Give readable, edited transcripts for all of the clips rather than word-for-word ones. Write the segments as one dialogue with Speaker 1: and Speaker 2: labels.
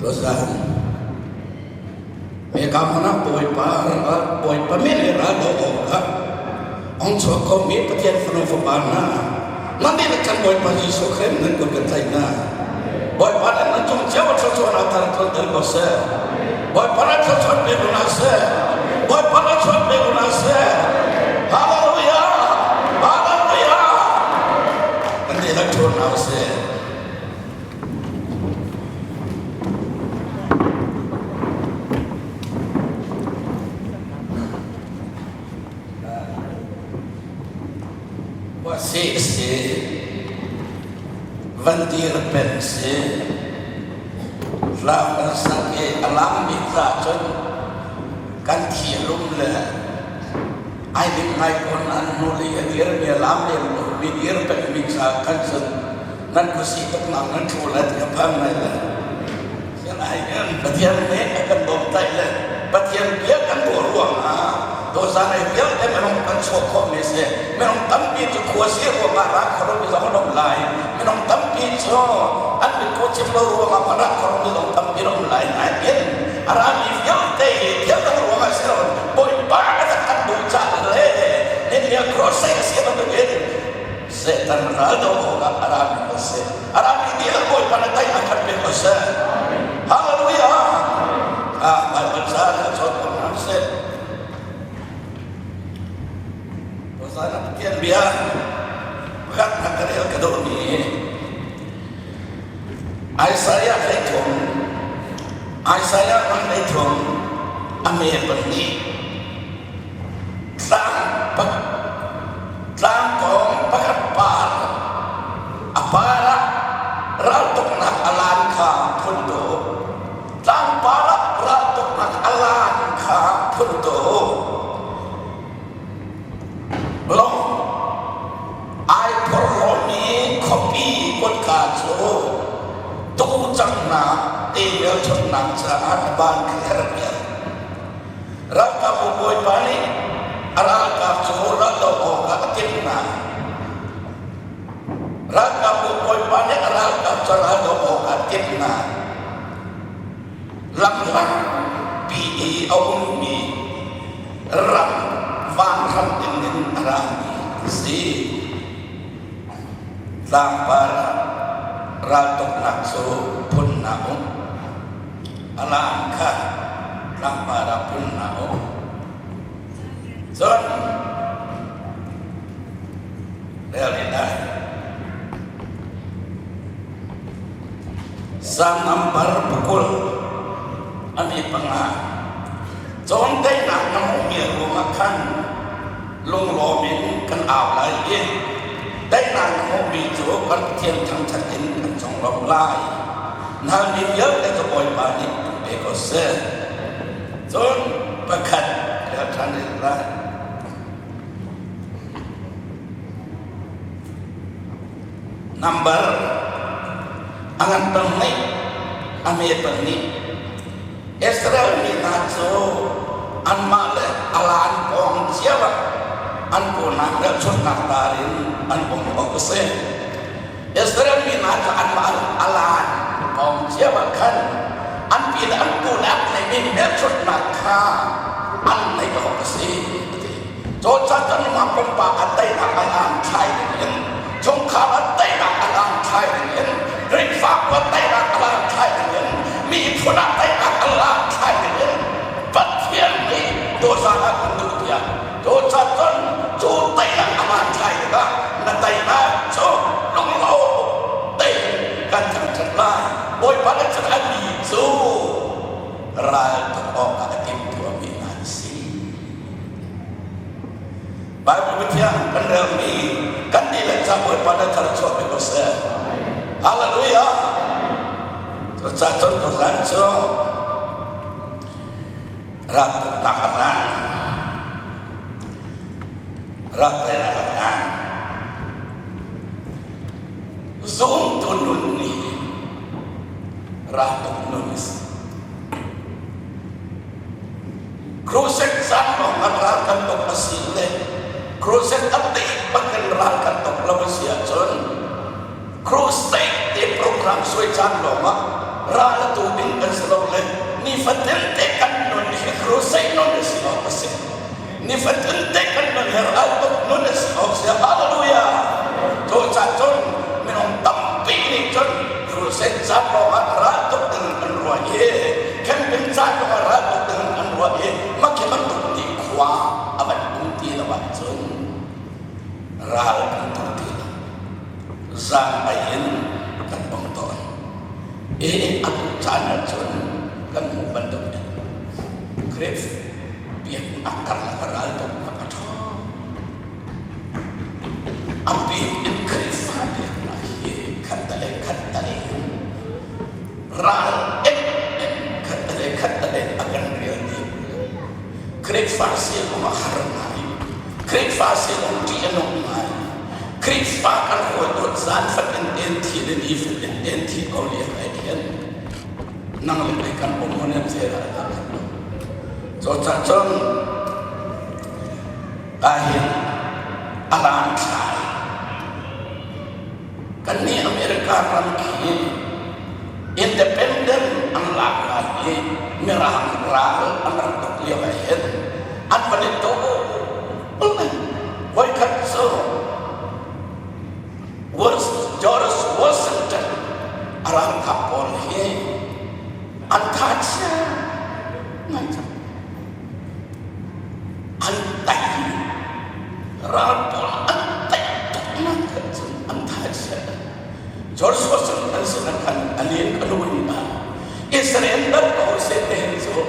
Speaker 1: Tuzaan hika hmun ah Bawipa Bawipa min i ral doh awkah ong chuak khomi Pathian fanu fapa hna nan dihlak kan Bawipa Jesuh Khrih nan kut kan tlaih hna. Bawipa nih nan cung cio a thluachuahnak thar tlunter ko seh. Bawipa nih thluachuah pe ko hna seh. Bawipa nih thluachuah pe ko hna seh. Hallelujah! Hallelujah! Kan dihlak ṭhawn hna usih. Si si van dir peng si hla kan sak i a langmi ca cun kan thi lum le ai lim ngai ko nan hnu li a dir mi a lam lem lo mi dir peng mi ca kan cun nan khuasi tuk nak nan thu le ti ka phang ngai le Sinain Pathian nih a kan bawmhtaih le Pathian bia kan ruah ruangah tuzaan ai vialte minung kan chuah khawhmi a si. Minung tampi cu khua si ruangah rak khuaruahmi zong an um lai. Minung tampi cu an mitku cim lo ruangah rak khuaruahmi zong tampi an um lai. Nain a rami vialte hi thil dang ruangah si lo Bawipa a rak kan duh caah le Ninia crusade a si bantukin Satan ral do awkah a rami kan si. A rami dihlak Bawipa na tei a khat ve ko seh. Hallelujah! Ah, Bible ca na cawn ko hna seh. Tuzaan ah Pathian bia pakhat na ka rel ka duhmi Isaiah hlei thum Isaiah ngan hlei thum a me pahnih Tlangkawng pakhat par a par ah raltuknak a lan kha phun tuah u. Tlangpar ah raltuknak a lan kha phun tuah u. Lawng ai phorhlawmi khuapi kutka cu tuu cangnak te velchunnak caah na ban kha rak piak. Ralkapbu bawipa nih a ralkap cu raldoh awkah a timh hna. Ralkapbu bawipa nih a ralkap cu raldoh awkah a timh hna. Lamhlatpi i a ummi ram vanhram dingin a rami an si. Tlangpar ah raltuknak cu phun hna um. A laan kha tlangpar ah phun hna u. Cun rel in ai. Salm nambar pakul a mi panga. Cawndaihnak na hmuhmi ruangah khan lunglawm in kan au lai i daihnak na hmuhmi cu kan Pathian thangṭhat in kan conglawmh lai. Nalmi vialte cu Bawipa nih an pe ko seh. Cun pakhat rel ṭhan rih lai. Number a ngan pahnih, a hme pahnih. Israel mi hna cu anmah le a laan pawng cio ah an punak hmelchunhnak dar in an um awk a si. Israel mi hna cu anmah a laan pawng cio ah khan an pi le an pu le an neihmi hmelchunhnak kha an neih awk a si a ti. Cucaah mah pumpak a teinak a laan thlai ding in chungkhar a teinak a laan thlai ding in Khrihfabu a teinak a laan thlai ding in miphun a teinak a laan thlai ding in Pathian nih tuzaan ah kan duh tiah cucaah cun cu teinak a laan thlai tikah na teinak cu lunglo tein kan thangṭhat lai. Bawipa nih cun a mi cu ral tuk awkah a timhtuahmi hna an si. Bible Pathian kan relmi kan nih le ca Bawipa na thar chuah mi ko seh. Hallelujah. Cucaah cun tuzan cu rak tuknak a hlan rak teinak a hlan zumtu nun nih rak tuk nun a si. Crusade zan lawng ah ral kan tuk a si le crusade a tei bangin ral kan tuk lo a si ahcun crusade ti program suai caan lawng ah ral a tu ding kan si. Nifatin te kan nun hi crusade nun a si awk a si. Nifatin te kan nun hi raltuk nun a si awk si. Hallelujah! Cucaah cun minung tampi nih cun crusade caan lawngah raltuk ding an ruah i camping caan lawngah raltuk ding an ruah i makhi bantuk ti khua a van um ti lo ahcun ral kan tuk ti lo. Zaang in kan um tawn. I atu caan ahcun kan hmuh bantuk in Khrih biaknak karlak a raltuknak a ṭhawng. A bik in Khrihfa biaknak hi khattelei khattelei in ral em in khattelei khattelei a kan rial dih. Khrihfa si lawng a har ngai. Khrihfa si lawng ṭih a nung ngai. Khrihfa kan hawi zan fatin ten thi le ni fatin ten thi ko liak ai thian. Nang le kei kan um hon em ze dah dah kan lo. Cho cha cun ahin alan thlai. Kan nih America ram khi independent an lak lai i mirang ral an rak tuk lio ah hin an van i to voikhat cu George Washington a ralkap pawl hi an tha chia ngai cang an tai ral pawl an tai tuk nak cun an tha chia George Washington sin khan a lin a luin hna Israel dal ko se te hin cu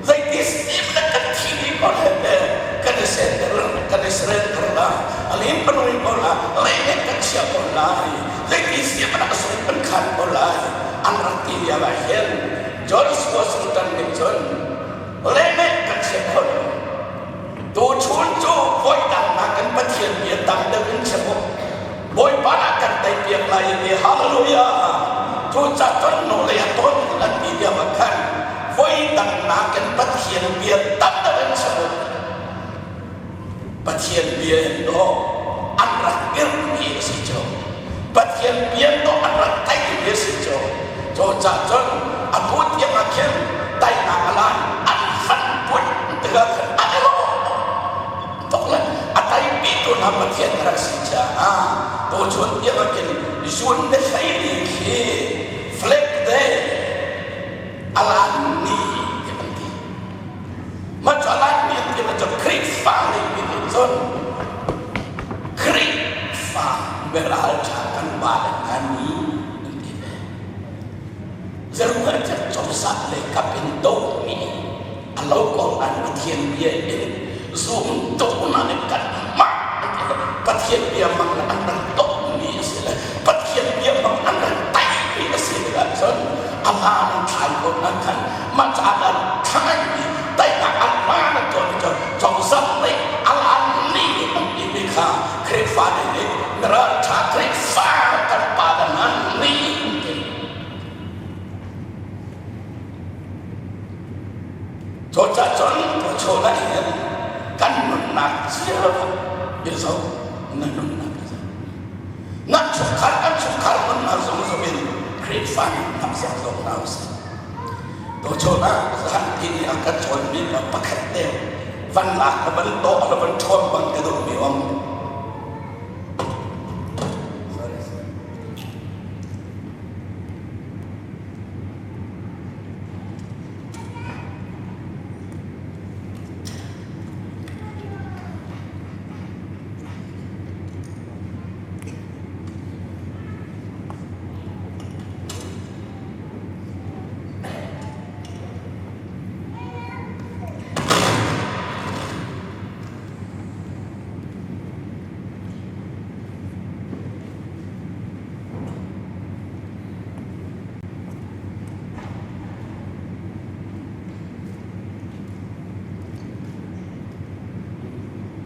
Speaker 1: zeiti sim le kan thi dih ko le te kan i senter kan i surrender la a lin ka nui ko la le ne kan chia ko lai zeiti sim na sung kan khan ko lai an rak ti lio ah hin George Washington nih cun le ne kan chia kho lo tu chun cu voi dang nakin Pathian bia tam deuh in chim u Bawipa ah kan tei piak lai i hallelujah cu ca cun nu lei a tawn an ti lio ah khan voi dang nakin Pathian bia tam deuh in chim u Pathian bia in dawh an rak irhmi a si cu Pathian bia dawh an rak teimi a si cu cu ca cun atu tiang ah khin teinak a lan an van put tikah khan an i lawm tuk le a teipi tu hna Pathian rak si caah tuchun tiang ah khin zun le hleili khi flag day alan ni ti an ti mah cu alan ni an ti cu Khrihfa lei mi nih cun Khrihfa meralṭha kan pa le hna ni an ti ve zeruah cun cozah lei kap in do mi a lo ko an Pathian bia in zum na nih kan mah Pathian bia mang an rak mi a si le Pathian bia mang an rak mi a si tikah cun a hla nan thlai ko nan khan mah ca nan thlai mi teinak an hla nan tuah mi cu cozah nih a lan ni an ti mi kha Khrihfa nih ralṭha Khrihfa kan pa nan ni Cucaah cun tuachun ah hin kan nunnak cio i zoh na nunnak i zoh. Nan chungkhar kan chungkhar nunnak zong zoh in Khrihfa nunnak zong zoh hna usih. Tuchun ah zan ti a kan cawnmi pa pakhat te van lak le van tawh le van ṭhuam bang ka duhmi um.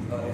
Speaker 1: Sorry.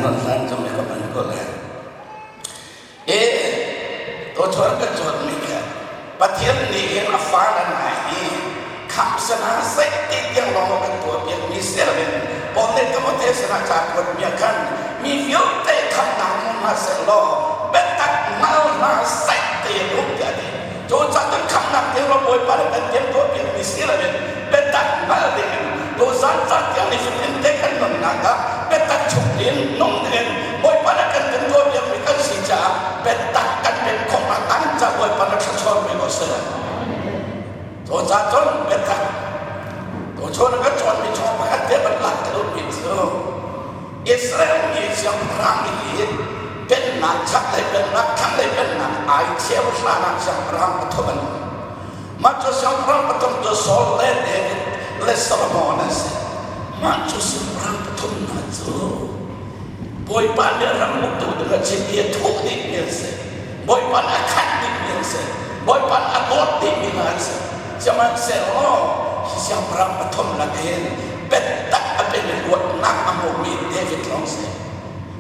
Speaker 1: Nun hlan cu mi ka man ko le. E to chuan ka chuan mi kha Pathian nih hin a fa na nai i kham sana seh ti tiang lawng kan tuah piak mi siloin Paul nih Timote sinah ca kuat mi ah khan mi vialte khamnak hmu hna seh law biatak hngal hna seh ti a duh tiah a ti. Cu caan khamnak tiang law Bawipa nih kan tiang tuah piak mi siloin biatak hngal dingin tuzan caan tiang nifatin te kan nunnak ah biatak chung in nung dingin Bawipa nih kan kan tuah piak mi kan si caah biatak kan pek khawhnak dang ca Bawipa nih thluachuah pe ko seh. Cu caan cun biatak tuchun kan cawnmi chung pakhat te ban lak ka duhmi cu Israel mi siangpahrang hi pennak chaklei pennak thlanglei pennak ai cheu hlan ah siangpahrang pathum an um. Mah cu siangpahrang pathum cu Saul le David le Solomon an si. Mah cu siangpahrang pathum hna cu Bawipa nih ram uktu ding a chim i a thuh dihmi an si. Bawipa nih a khat dihmi an si. Bawipa nih a dawt dihmi hna an si. Sihmanhsehlaw hi siangpahrang pathum lakin biatak a pemi luatnak a hmumi David lawng si.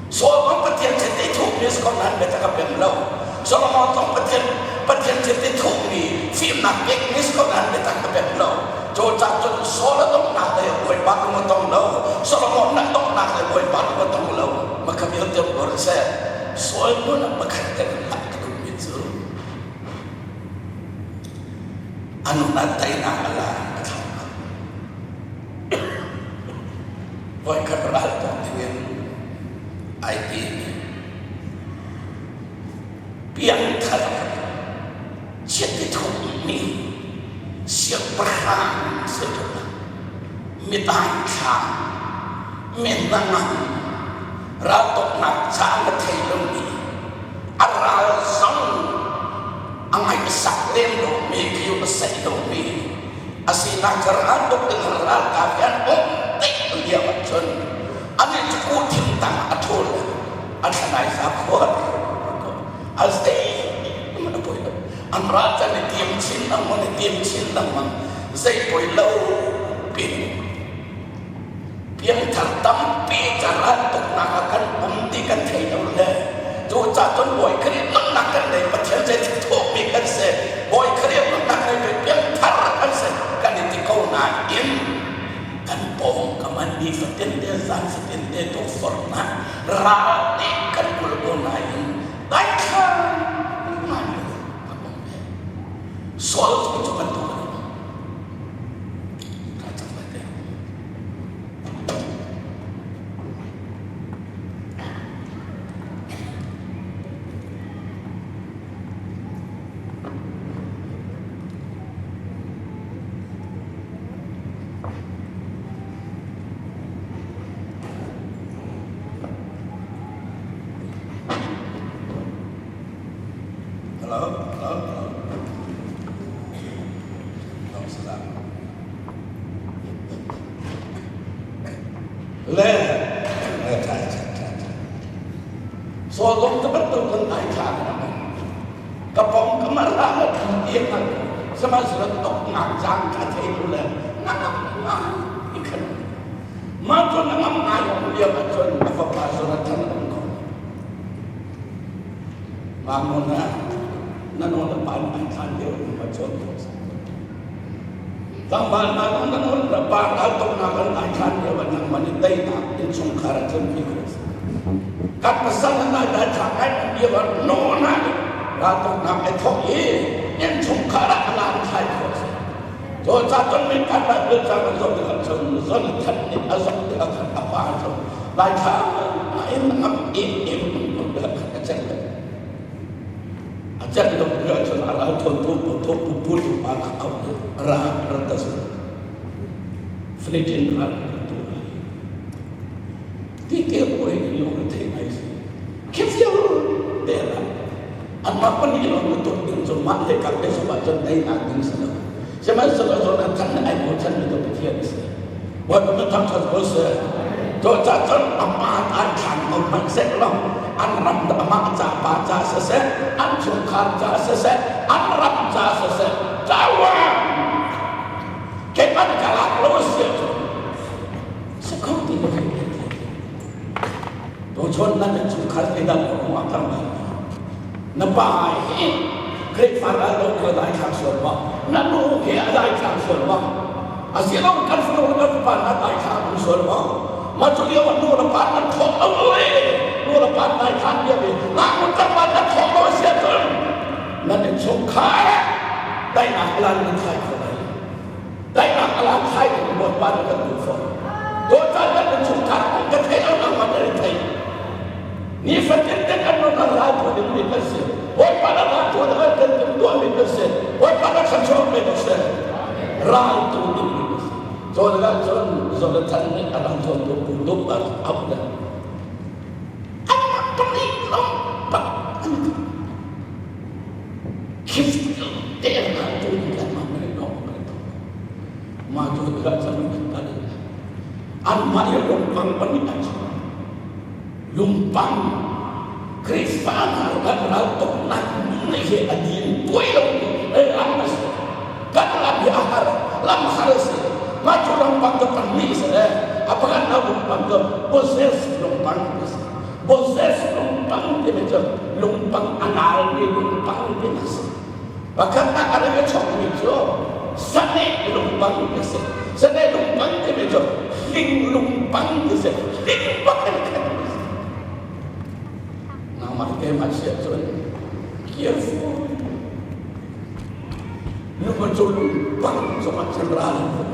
Speaker 1: Saul zong Pathian chiti thuhmi si ko nain biatak a pem lo. Solomon zong Pathian Pathian chiti thuhmi fimnak pekmi si ko nain biatak a pem lo. Cucaah cun Saul a donghnak le Bawipa lung a tong lo. Solomon a donghnak le Bawipa lung a tong lo. Maka vialte bor seh. Saul nun ah pakhat te hlah ka duhmi cu a nun ah teinak a la a thlang. Voikhat ral tuk dingin ai timi piangthar chiat thummi siangpahrang si midaithla minangam raltuknak caan a thei lomi a ral zong a ngaihsak lem lomi kiu a saih lomi asinak cu raltuk ding ralkap hi an um tik lio ahcun ani cu kuhthim tang a ṭhul a thlanai za khuat a zei a poi lo an ral can i tiam chin lengmang i tiam chin lengmang zei poi lo pin piangthar tampi ca raltuknak ah kan um ti kan thei lo le cu ca cun Bawi Khrih nunnak kan nei Pathian zei thawkmi kan si Bawi Khrih nunnak nei ve piangthar kan si kan i ti ko nain kan pawng kam ah ni fatin te zan fatin te tukforhnak ral nih kan kul ko nain daithlan ngai lo kan um ve sual cu bantuk an um Hello, hello, hello. Le so zong ka bantuk kan ai thla ka pong ka mar la la thi ti nang sihmanhsehlaw tok ngak cang ka thei lu le ngam ngai i khan ma cu na ngam ngai om liam ahcun a fapa Jonathan um ko Ngaknu na na nu le pa nih an thlan lio in va cawn ko. Tlangval hna zong na nu le pa raltuknak an ai thlan lio ah nangmah nih teinak innchungkhar ah tlunpi ko. Kan pasal na dai thla ngai nan lio ah nu hna nih raltuknak ai thawk i innchungkhar ah a lan thlai khawh si. Cu ca cun mi kan Bible ca kan zoh tikah cun Jonathan nih a zoh tikah khan a pa cu lai thla in ngam in in khan a celh lo. A celh lo tikah cun a ral thawn tu pu pu pu tu pa kha auh i ra rat ta su. Philippine ral tu ti te poi in lung a thei ngai si. Khifial te la anmah pahnih lawng na tuk ding cu mah le kar te zong ah cun teinak ding si lo. Sihmanhsehlaw Jonathan ai bochan mi cu Pathian a si. Bawipa cu thangṭhat ko seh. Cucaah cun amah an thlan ko hmanh seh law an ram amah ca pa ca siseh, an chungkhar ca siseh, an ram ca siseh, cawa keimah ka lak lo si ahcun si kho ti lo. Tuchun nan innchungkhar zeidah na kong ah kan hal? Na pa hi Khrihfa ral lo ka dai thlang sual ma? Na nu hi a dai thlang sual ma? A si lo kan fanu le kan fapa na dai thlang sual ma? Ma cu lio ah nu le pa nan thawk lo e nu le pa dai thlang bia bi ngak nu tlangval nan thawk lo si ahcun nan innchungkhar daihnak lan nan thlai kho lai. Daihnak a lan thlai ding Bawipa nih kan duh fawn. Dawtnak kan innchungkhar kong ka theih lo nangmah na rin thei. Nifatin te kan nun a ral tu ding mi kan si. Bawipa na ral tu ding kan timhtuah mi kan si. Bawipa na thluachuah pe kan si. Ral tu ding mi kan si. Cun ah cun Jonathan nih a ral tu tu dup a auh le anmah pahnih lawng bak an Mah cu tikah cun kan anmah i lungpang pahnih an si. Lungpang Khrihfa hna kan ral tuknak nih hi a din tuai lo lam a si. Kan lam hi a har, lam har a si. Mah cu lungpang cu pahnih si le a pakhatnak lungpang cu possess lungpang a si. Moses lungpang timi cu lungpang a nalmi lungpang timi a si. Pakhatnak a rak i chawkmi cu saneh lungpang ti si. Saneh lungpang timi cu hling lungpang ti si. Hling bak in khat ti si. Nangmah keimah si ahcun careful. Lung cu lungpang cungah cun ral an vun.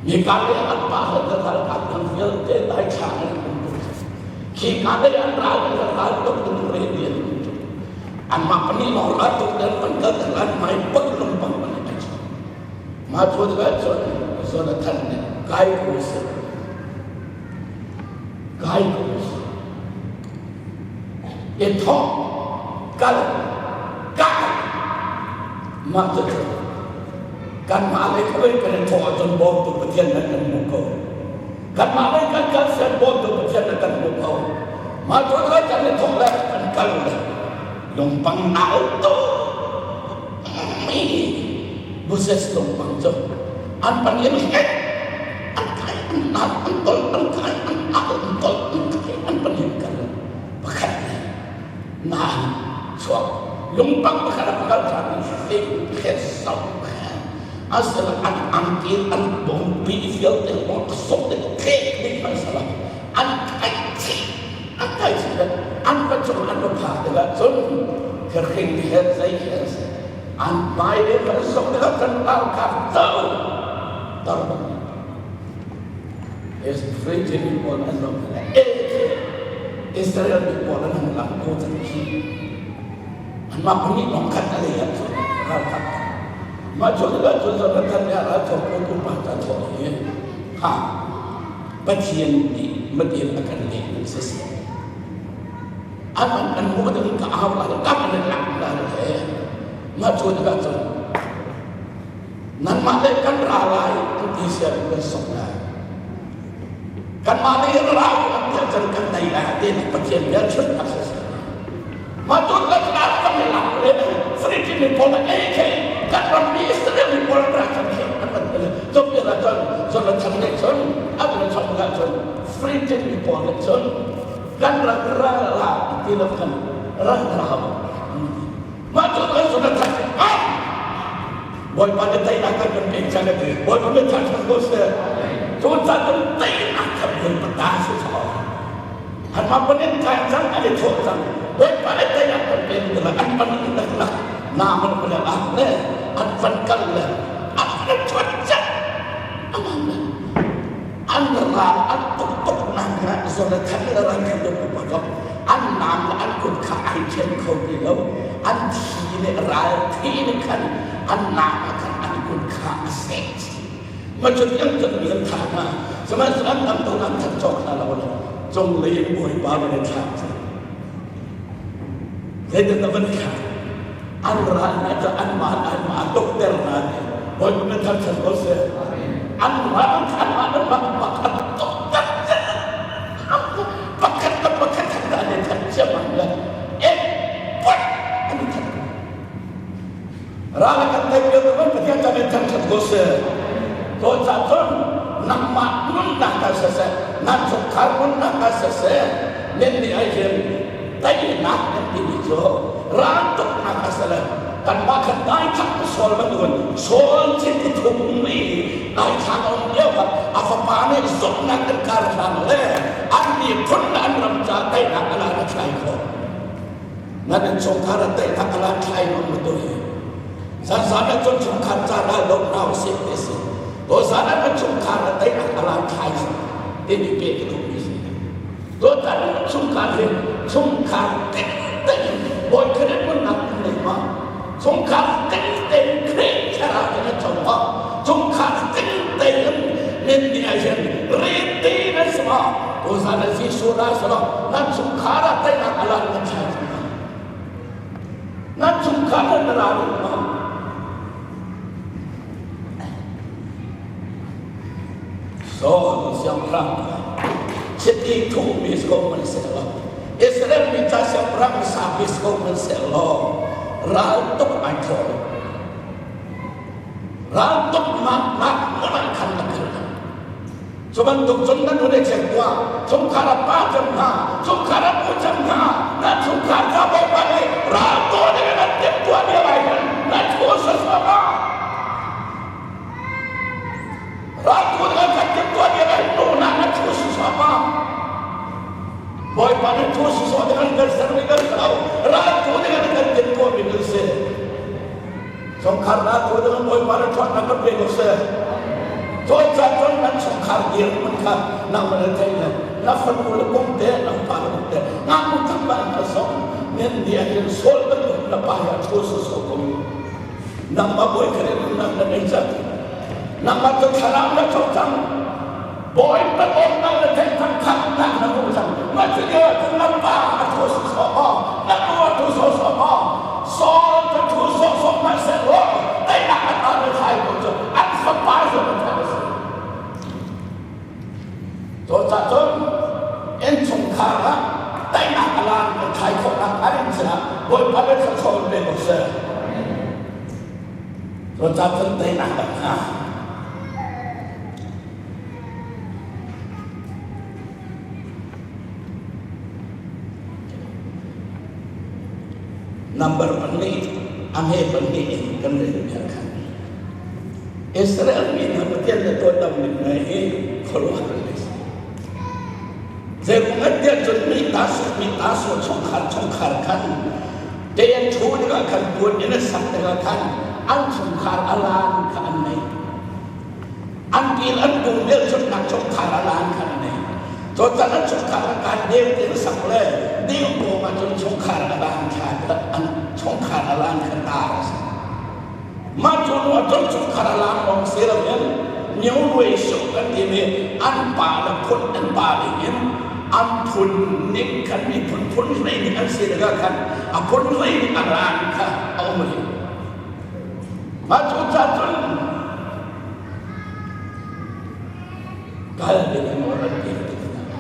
Speaker 1: Nika le an pa le ka ralkap dang vialte daithlang in an um tuk. Khi ka le an ral le ral tuk in re ti an um tuk. Anmah pahnih lawng ral tuk den an kal thang an mai bak lungpang man ai chu. Ma chu cu cun Jonathan nih kai ko si. Kai ko si. I thawk kal ka mah cu Kanmah lei kha kan i thawh ahcun bawmtu Pathian nan kan hmuh ko. Kanmah lei kan kal sian bawmtu Pathian nan kan hmuh ko. Mah cu kan i thawh le kan kal le lungpang nau tu mi Moses lungpang cu an pan in het an kai an nal an tol an kai an al an tol an kai an pan in kal pakhat na chuak lungpang pakhat a pakal ṭhan in fing he sau he asal an angki an bawmpi vialte lawng a sawk le khek ding hmanh sala an kai chih an kai chih le an va cung an va phak tikah cun hring he zei he an hmai le kan sok tikah kan ralkap co tar bang is free pawl an ram le Israel mi pawl an hung lang ko cang khi anmah pahnih lawng khat a lei ah cun ralkap mah cu tikah cun Jonathan nih a ral thawk ko tu pa ca thawk hi ha Pathian nih matin a kan leh ning siseh an an kan hmuh ding ka au la ka kan lak la le mah cu tikah cun Nangmah le kan ra lai an ti sia in kan sok lai. Kanmah le in ra u an ti ahcun kan tei lai ti nih Pathian bia chut a si. Mah tu kan ra kan i lak le Philippine mi pawl ei khi kan ram mi Israel mi pawl ra kan khi an kan ti. Cun ah cun cun a chan nih cun an ran chok ah cun Philippine mi pawl nih cun kan rak ra la ti lo kan rak ra Mah cu kan zun a that ah Bawipa na teinak kan kan pek cang Bawipa na that ko seh. Cu ca kan teinak kan Bawipa ta si chaw. An ma panin kai cang an i thawh cang. Bawipa na teinak kan pek te an pan nak nak na man pale ah le an van kal le an van thuat cang. Amang le an ral an tuk tuk nak na Jonathan le ral kan do pa an nam le an kut kha ai ṭhen kho ti lo an thi le ral thi le khan an nak ah khan an kut kha a seh ma cu tiang cun mi an thah hna sihmanhsehlaw an tam to an that cawk hna lo le cunglei in bawipa van i thlak cu zeitin na van thlak an ral hna cu anmah anmah a tukter hna bawipa na thangṭhat ko seh an ral anmah anmah anmah a tukter pakhat le pakhat khat an i that ciammam le ek puat an i that ral kan tei pio tu Pathian ca min thangṭhat ko seh to ca cun nangmah nunnak ka siseh nan chungkhar nunnak ka siseh Nan nih ah hin teinak kan timi cu raltuknak a si le kanmah khan daithlang Saul bantukin Saul chiti thummi daithlang a um lio kha a fapa nih zumhnak kan kar hlan le an miphun le an ram ca teinak a lan a thlai khawh. Nan innchungkhar ah teinak a lan thlai ngam ma tu hi. Zanzan ah cun chungkhar ca ral lo hna usih ti si. Tuzan ah kan chungkhar ah teinak a lan thlai timi pe ka duhmi si. Tutan chungkhar hi chungkhar tete in bawi khanet nunnak in nei ma chungkhar tete in Khrih thlarau in a co ma chungkhar tete in min ni ah hin riti na si ma tuzan ah Jesuh ra si lo nan chungkhar ah teinak a lan nan thlai ma nan chungkhar ah na ra ma. Saul siangpahrang kha chiti thuhmi si ko hmanhsehlaw Israel mi ca siangpahrang sapi si ko hmanhsehlaw raltuk ai thawh lo. Raltuk nak hmun ah khan a kal lo. Cu bantuk cun nan hun i check tuah. Chungkhar a pa cem hna, chungkhar a pu cem hna, nan chungkhar kha Bawipa nih raltu ding in an timhtuah lio ah hin nan thu sawsawh ma? Raltu ding an kan timhtuah lio ah hin nu na thu sawsawh ma? Bawipa nih thu sawsawh ding an kan sermi kan si lo. Raltu ding an kan timhtuahmi kan si. Chungkhar raltu ding in Bawipa nih ṭhawnnak kan pe ko seh. Cawn cun nan chungkhar dirhmun kha nangmah na theih le na fanu le kum te na pa le kum te ngaknu tlangval hna zong nan nih ah hin Saul bantuk na pa hi a ṭhu sawsawh ko. Nangmah bawi kha nunnak na ngei cang. Nangmah cu thlarau na co cang. Bawi paawmnak na theih cang khamhnak na hmu cang. Mah cu lio ah cun na pa a ṭhu sawsawh maw? Na nu a ṭhu sawsawh maw? Saul cu ṭhu sawsawh hmanhsehlaw teinak a ta na thlai ko cu an fapa zong a ṭha a si. Cucaah cun innchungkhar ah teinak a lan kan thlai khawhnak hnga ding sinah Bawipa le thluachuah in pe ko seh. Cucaah cun teinak a hnga. Number pahnih, a hme pahnih in kan rel bia khan. Israel mi hna Pathian le tuantam ning ngai hi khuaruahhar a si. Zeikong an tiah cun mi ta su mi ta su chungkhar chungkhar khan te an thu tikah khan puan in a sak tikah khan an chungkhar a lan kha an nei. An kil an kung velchunnak chungkhar a lan kha an nei. Cun an chungkhar a kan deu te sak le deu kong ah cun chungkhar a lan kha an chungkhar a lan kha tar a si. Mah cu hnu ah cun chungkhar a lan lawng si loin Myo Suk kan timi an pa le phun an pa ning in an phun ning khan miphun phun hlei ning an si tikah khan a phun hlei ning a ran kha a um rih. Mah cu ca cun kal ding in nawl an pek tik hna.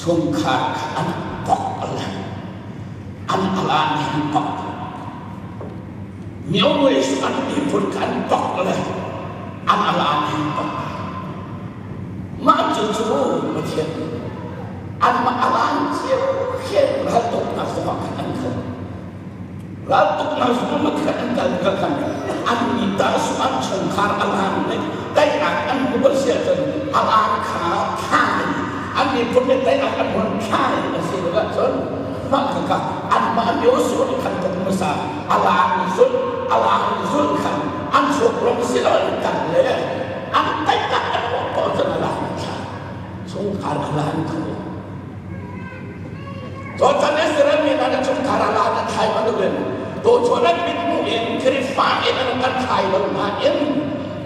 Speaker 1: Chungkhar kha an pok le an alan hi an pok. Myo an miphun kha an pok le an alan hi an pok. Mah cu cu Pathian anmah alan cio khen raltuknak zongah khan an kal. Raltuknak zong khan an kal tikah khan an mi ta su an chungkhar alan le teinak an hmu a si ahcun alan kha thla in an miphun nih teinak an hmun thla in a si tikah cun mah khakha anmah myo su nih khan tuk hmasa alan zulh alan zulh khan an chuak lawng si lo an kal le an teinak an hmuh ko cun alan thla chungkhar alan kho. Tuchan Israel mi hna na chungkhar ah la nan thlai bantukin tuchun an mithmuh in Khrihfa in an kan thlai lo nain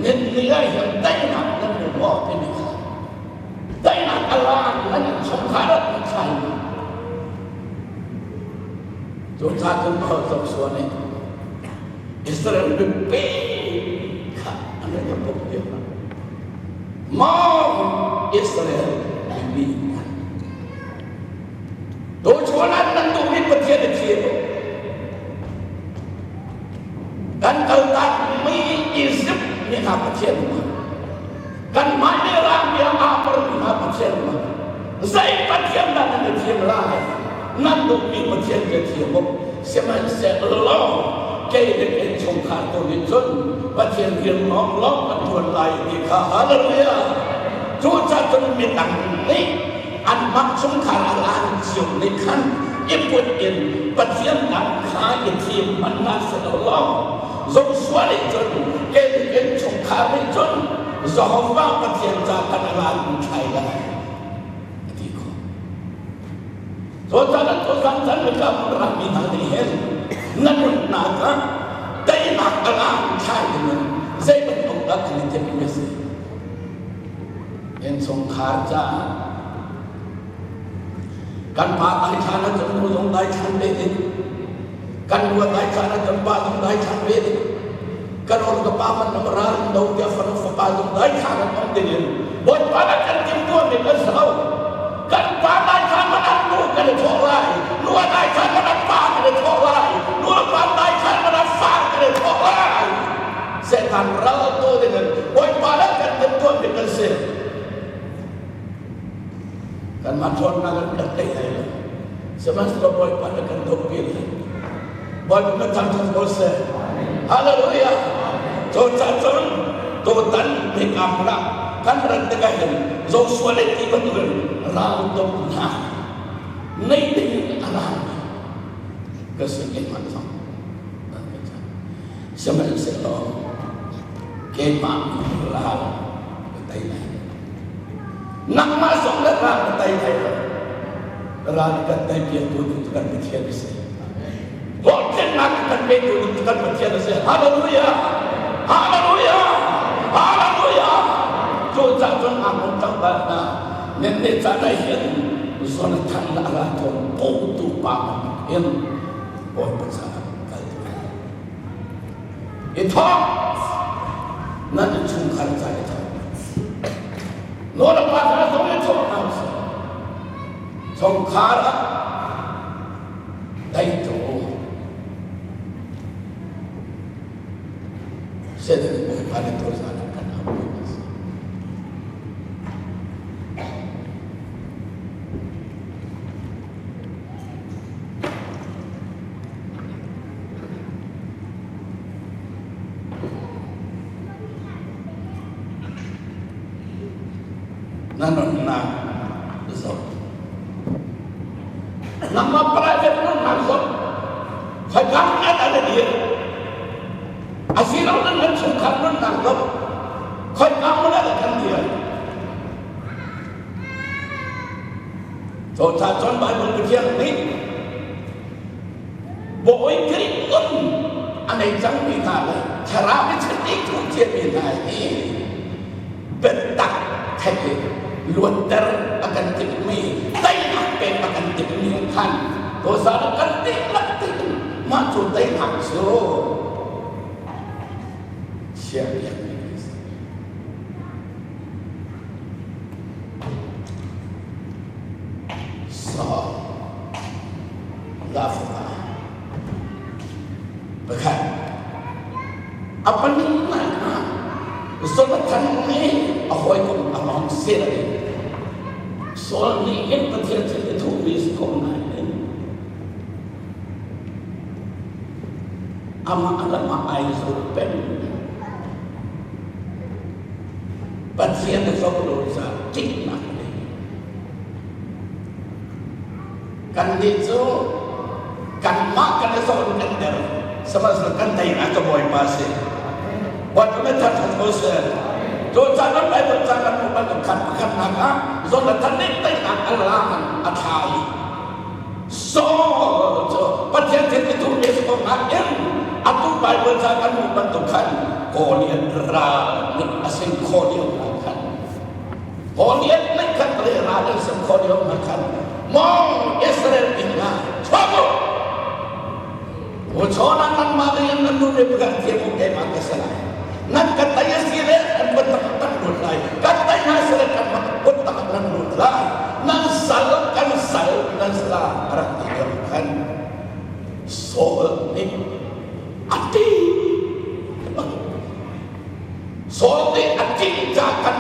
Speaker 1: nan ni ah hin daihnak nan hmu maw timi kha daihnak a lan nan innchungkhar ah nan thlai mi cucaah cun Joshua nih Israel mipi kha an rak i pumh lio Maw Israel mipi hna Tuchun ah nan duhmi Pathian a thi lo. Kan kaltakmi Egypt mi hna Pathian ma. Kanmah nih rammi ah aa pormi hna Pathian ma. Zei Pathian dah nan i thim lai? Nan duhmi Pathian ka thim u. Sihmanhsehlaw kei le ka innchungkhar tu nih cun Pathian rian lawnglawng kan ṭuan lai ti kha hallelujah. Cucaah cun midang nih anmah chungkhar a lan cio nih khan i put in Pathian dang kha i thim hmanh hna sehlaw Joshua nih cun kei le ka innchungkhar nih cun Jehovah Pathian ca kan a lan thlai lai a ti khawh. Cucaah tuzan chan mi ka rami hna nih hin na nunnak ah teinak a lan thlai dingin zei bantuk dah kan i timhmi a si. Innchungkhar caah kan pa daithlan ahcun nu zong daithlan ve ding kan nu daithlan ahcun pa zong daithlan ve ding kan or ka pa man nam ral do tiah fanu fapa zong daithlan an om ding in Bawipa na kan timhtuah mi kan si lo kan pa daithlan man an nu kan i thawh lai nu daithlan man an pa kan i thawh lai nu le pa daithlan man an fa kan i thawh lai Satan ral tu ding in Bawipa na kan timhtuah mi kan si kanmah ṭhawnnak in kan tei lai lo sihmanhsehlaw Bawipa na kan dohpi lai Bawipa na thangṭhat ko seh Hallelujah cucaah cun tutan hikam lah kan rat tikah hin Joshua le ti bantukin raltuknak nei ding a ra ka sin keimah zong sihmanhsehlaw keimah ral ka tei lai Nangmah zong le ral na tei lai lo. Ral kan tei piaktu ding cu kan Pathian a si. Hlawhtlinnak kan petu ding cu kan Pathian a si. Hallelujah! Hallelujah! Hallelujah! Cucaah cun Amon tlangval hna nan ne caan ah hin Jonathan le a ralthuam bawmtu pa bantuk in Bawipa caah kal tuah. I thawk! Nan innchungkhar ca i thawk. Nu le pa hna zong i thawk hna usih. Chungkhar ah daitu Satan Bawipa nih tuzaan ah kan hau a si. Na nunnak zoh. Nangmah private nunnak zoh. Khoikam na dah na dir? Asilo nan nan chungkhar nunnak zoh. Khoikam na dah kan dir? Cucaah cun Baibal Pathian nih Bawi Khrih nun a nei cangmi hna le thlarau i chiti thuh ciami hna hi biatak thei in luatter a kan timhmi teinak pek a kan timhmi ah khan tuzaan ah kan dihlak tein mah cu teinak cu chiahpiakmi kan si. So, Lafaka pakhat a pahnihnak ah Jonathan nih a hawikom a lawng seh Saul nih hin Pathian thil i thuhmi si ko nain amah lam ah ai zoh peng. Pathian a zoh lo caah ṭihnak a ngei. Kannih cu kanmah kan i zoh in kan der. Sihmanhsehlaw kan teinak cu Bawipa a si. Bawipa nih thangṭhat ko seh. Cu caan ah Bible ca kan hmuh bantuk khan pakhatnak ah Jonathan nih teinak a lang a thla i Saul cu Pathian thil i thuhmi a si ko nain atu Bible ca kan hmuh bantuk khan Goliath ral nih a sin khawh lio ah khan Goliath nih khan le ral an sin khawh lio ah khan maw Israel inn ah chuak u U chawn ah nangmah le nan nu le pakhat thiam u keimah ka si lai nan ka tai a si le kan va tak tak lut lai kan tai hna si le kan va put tak nan lut lai nan sal kan sal nan sala a rak ti lio khan Saul nih a ti Saul nih a ṭih ca khan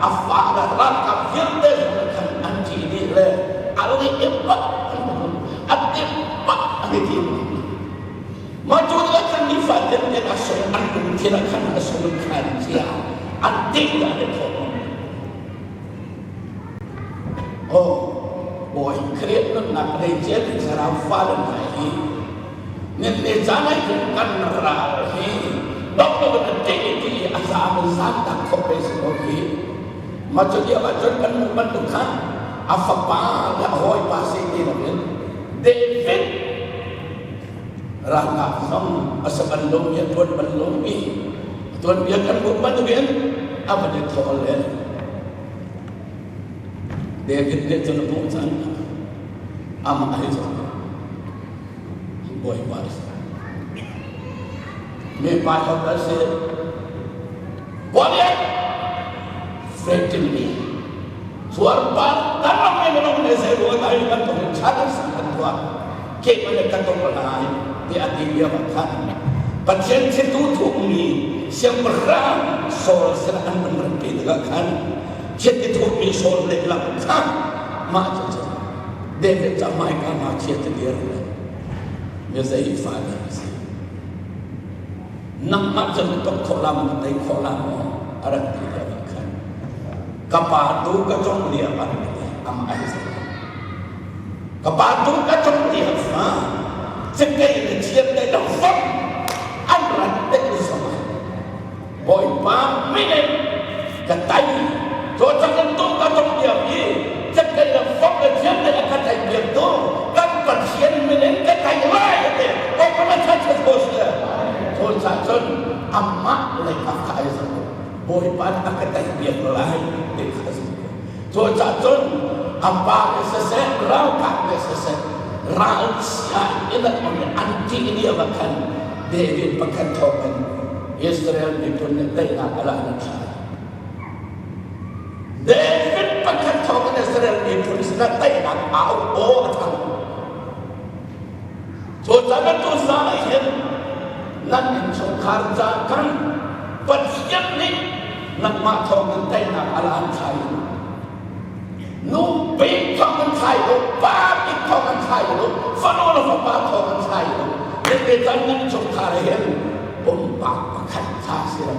Speaker 1: a fa le ralkap vialte zong khan an ṭih dih. te ti. Mah cu tikah khan nifatin in a sung an lungthin ah khan a sung khan cia an tih dah le thawh. Oh, Bawi Khrih nunnak nei cia mi thlarau fale hna hi ninne caan ah hin kan ral hi dong lo in an teh ti i a zaam in zaam tak khawh ve si ko hi. Mah cu lio ah cun kan hmuh bantuk khan a fapa le a hawipa si ti loin David ralkap zong a sa bal lomi a tuan bal lomi a tuanbia kan hmuh bantukin a van i thawl le David nih cun a hmuh cang amah hi cu Bawipa a si. Mipa thawk a si. Goliath threaten me. Cuarpar tan ram ai minung ne zei ruang ai bantuk in chan an sang kan tuah. Ke man ka tok lai ti a ti lio ah khan Pathian thitu thukmi siangpahrang Saul sin an van rat pi tikah khan chiti thukmi Saul lehlam kha mah cu cu David ca hmaika ngakchia te dir le mi zei fa dah a si. Nangmah cu na tuk khawh la maw na tei khawh la maw a rak ti lio ah khan ka pa tu ka cong lio ah amah ai zoh. Ka pa tu ka cong lio fa cakei le thiam le dongfang an rat tek zong ah Bawipa min in ka tai cu cang tu ka tong lio i cakei le fong le thiam le a ka tai piak tu kan Pathian min in ka tai lai ati ko ka ma cha cha tho si tho cha cun amah lei ka ka ai zo Bawipa a ka tai piak lai ti kha si cu ca cun apa le siseh ralkap le siseh ral sia in an um an ṭih lio ah khan David pakhat thawng in Israel miphun nih teinak a la an thlai. David pakhat thawng in Israel miphun sinah teinak au aw a thang. Cucaah tu zan ah hin nan innchungkhar ca khan Pathian nih nangmah thawng in teinak a la an thlai. Nu bik thawng in thlai lo, pa bik thawng in thlai lo, fanu le fapa thawng in thlai lo. Tete caan nan chungkhar hin pumpak pakhat tha si lo,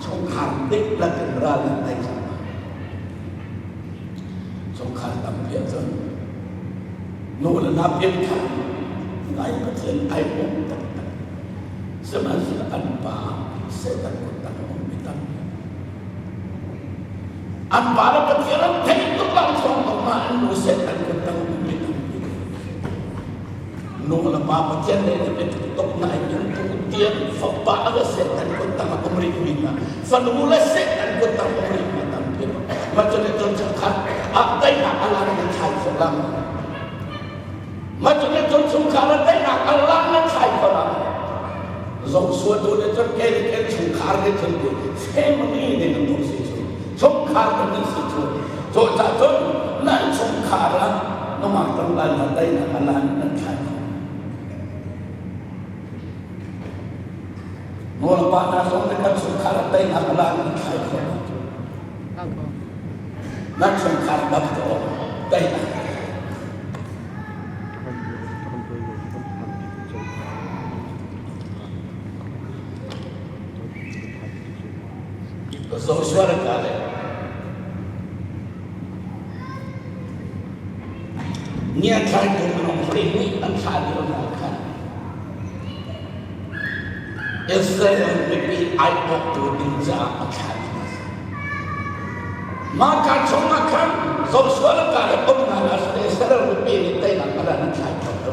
Speaker 1: chungkhar dihlak in ral nan tei cang. Chungkhar tampi ahcun nu le hna pianthar ngai Pathian ai pum taktak. Sihmanhsehlaw an pa Satan kut tang a ummi tampi. An pa le Pathian an theih tuk lang chung tuk ma an nu Satan kut tang ummi tampi. Nu le pa Pathian nih na biatak tuk na in tu tiang fapa le Satan kut tang a um rih mi hna fanu le Satan kut tang um rih mi tampi. Mah cu nih cun chungkhat ah teinak a lan nan thlai khawh lang. Mah cu nih cun chungkhar ah teinak a lan nan thlai khawh lang. Zong tu nih cun ke nih ken chungkhar nih cun family nih nan tuk si cu chungkhar kan nih si cu cu ca cun nan chungkhar ah nungak tanglan na teinak a lan nan thlai khawh. Nulepa hna zong nih kan chungkhar ah teinak a lan nan thlai khawh. Nan chungkhar dam to teinak. Joshua le Caleb ngiathlaitu minung 12 an thlah lio hna khan Israel mipi aiawhtu ding caah a thlah hna. Mah ka chungah khan Joshua le Caleb umnak ah Israel mipi nih teinak a ran an thlai kho lo.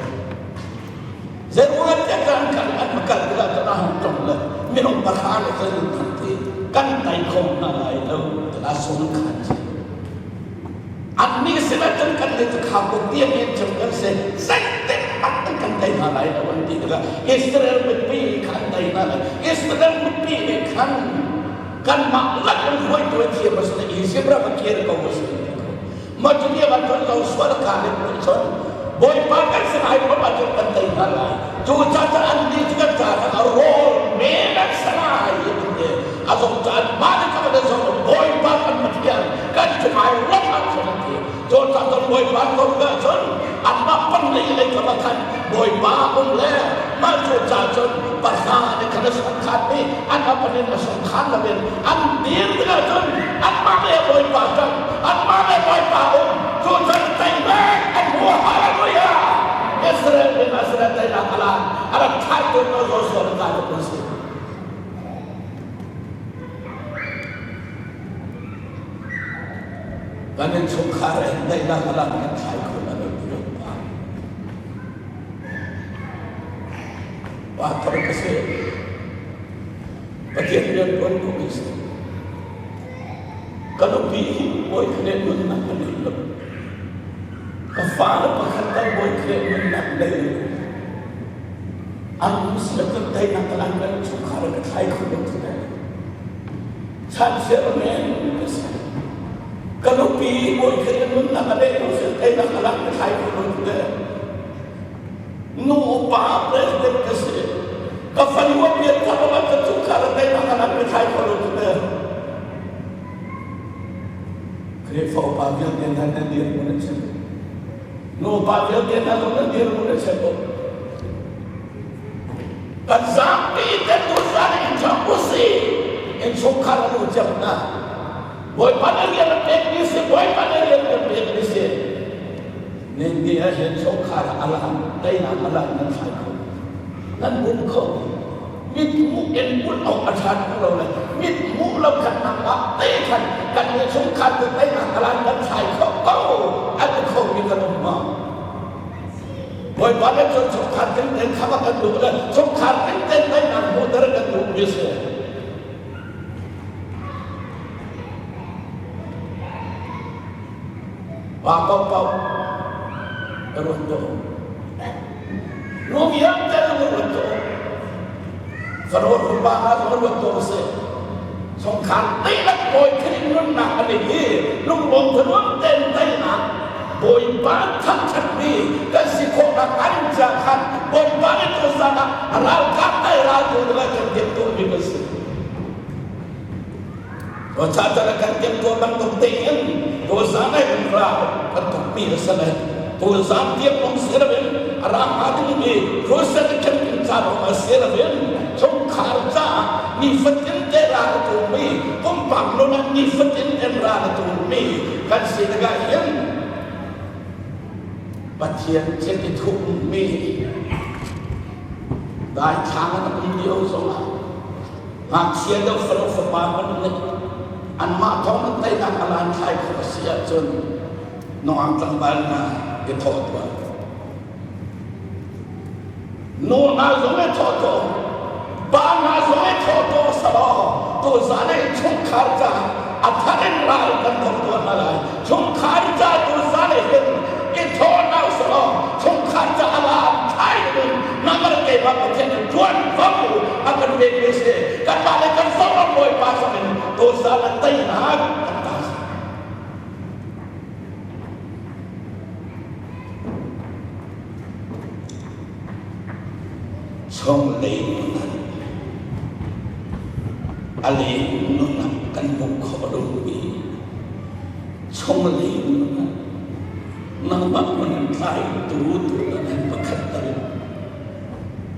Speaker 1: Zeiruang tiah kan kal an kal tikah cun a hung tong le minung pahra le zei kan ti kan tai kho hna lai lo tiah sung khan si. Annih sinah cun kan nih cu khaubawk tiang in cun kan si zeitin hmanh an kan tei hna lai lo an ti tikah Israel mipi kha an tei hna lai. Israel mipi nih khan kanmah lak in hruaitu a thiam a si le Izipt ram a kir ko a si ti ko. Mah cu lio ah cun Joshua le Caleb nih cun Bawipa kan sinah ai phom ahcun kan tei hna lai. Cu caah annih cu kan caah a rawl men an si lai an ti. A zong caan mah le kha an zong Bawipa kan Pathian kan cungah ai lawmh ahcun an ti. Cu caah cun Bawipa an lawmh ahcun anmah pang lei lei kam ah khan Bawipa Bawipa um le mah cu ca cun pahra nih khan a sungkhan i an apanin a sungkhan loin an dir tikah cun anmah le Bawipa ṭang, anmah le Bawipa um, cu cun teimek an hmu. Hallelujah! Israel mi Israel teinak a lan a rak thlaitu no Joshua le Caleb an si. Kan innchungkhar in daihnak a lang kan thlai kho la lo ti pa. Pa thar ka si. Pathian rian tuan ko mi si. Ka nupi hi bawi khle nunnak a nei lo. Ka fale pakhat tal bawi khle nunnak nei lo. An um si lo kan teinak a lang kan chungkhar ka thlai kho lo ti Chanchia men ka si. Ka nupi bawi kha in nunnak a leh lo si teinak a lak ka thlai ko lo ti Nu pa president ka si. Ka fanu a pian thar a ka chungkhar a teinak a lak ka thlai ko lo ti Khrihfa upa vialte hna nan dirhmun a chim. Nu pa vialte hna zong nan dirhmun a chim. Kan zapi te tuzan in ṭhang usih. Innchungkhar an u cio hna. Bawipa na rian a pekmi si, Bawipa na rian kan pekmi si. Nin ni ah hin chungkhar a lang, teinak a lang nan thlai kho. Nan bum kho. Mit hmuh in hmuh awk a ṭha lo le mit hmuh lo khan nangmah te khan kan nih chungkhar cu teinak a lang kan thlai kho ko. An ti kho mi kan um ma? Bawipa nih cun chungkhar tling kha va kan duh le chungkhar tling tein teinak hmuhter kan duhmi a si. Pa paohpaoh ka ruat tuah u. Nu vialte zong ka ruat tuah u. Faro rupa hna zong ka ruat tuah u sih. Chungkhar dihlak bawi Khrih nunnak a ning i lunglawm thanuam tein teinak Bawipa thangṭhatmi kan si khawhnak an ca khan Bawipa nih tuzan ah ralkap ai raltu dingah kan timhtuahmi kan si. Cucaah kan timhtuah bantuk tein tuzan ai kan ral kan tukmi a si lai. Tuzan tiang lawng si loin a ra hnga dingmi crusade camping ca lawng a si loin chungkhar caah nifatin te ral a tumi pumpak nun ah nifatin in ral a tumi kan si tikah hin Pathian thil i thupmi daithlang an um lio zongah ngakchia deuh fanu fapa hmanh nih anmah thawng in teinak a lan thlai khawh a si ahcun nungak tlangval hna i thawh tuah. Nu hna zong i thawh tuah, pa hna zong i thawh tuah selaw tuzan ah chungkhar caah a thar in ral kan thawk tuah hna lai. Chungkhar ca tuzan ah hin i thawh hna selaw chungkhar ca a lan thlai in namar keimah Pathian in ṭuanvo a kan pekmi si. Kanmah le kan fapa Bawipa zong in tuzan ah teinak kan ta. Chonglei nunnak a leng nunnak kan hmuh khawh lomi chonglei nunnak nangmah nun tlaitu tu nan pakhat tal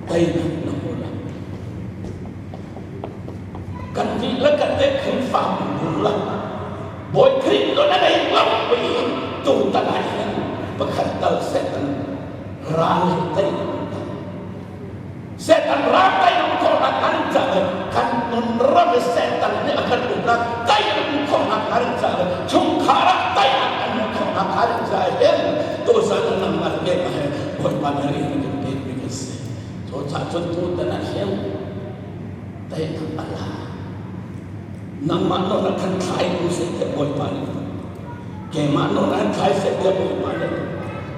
Speaker 1: teinak na hmu lo. Kan dihlak kan te Khrihfabu bu Bawi Khrih cu na nei lo i tutan ah hin pakhat tal Satan ral he tei Satan ral tei khawhnak kan caah kan nun ram i Satan nih a kan uknak tei khawhnak kan caah chungkhar ah tei kan khawhnak kan caah hin tuzan nangmah ke he Bawipa na ri na kan pek mi kan si. Cucaah cun tutan ah hin teinak a la. Nangmah nawl ah khan thlai ko seh tiah Bawipa nih keimah nawl ah thlai seh tiah Bawipa nih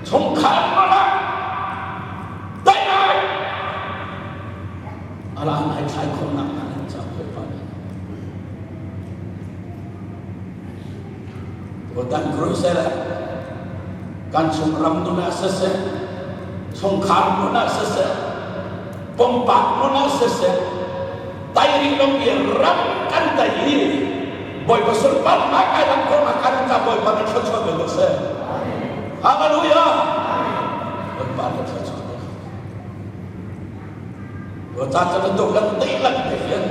Speaker 1: chungkhar nawl ah teinak a la nai thlai khawhnak hnga nan ca Bawipa nih Tutan crusade ah kan chung ram nun ah siseh chungkhar nun ah siseh pumpak nun ah siseh tai rih lo i ram kan tai i Bawipa sunparnak ai lang khawhnak kan ca Bawipa nih thluachuah ve ko seh. Hallelujah! Bawipa nih thluachuah ve. Wa ca cu na kan dihlak te hin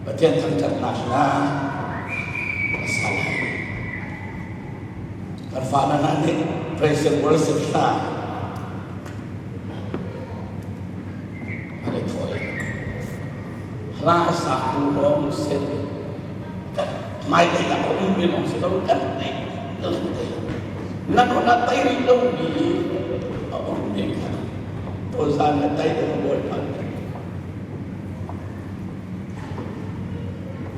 Speaker 1: Pathian thangṭhatnak hna a sa lai. Kan fa hna nih praise and worship hna an i thawh i hla saktu lawng si hmailei ah a ummi lawng si lo kan dihlak te na nun ah tei rih lomi a ummi kha tuzaan na tei ding Bawipa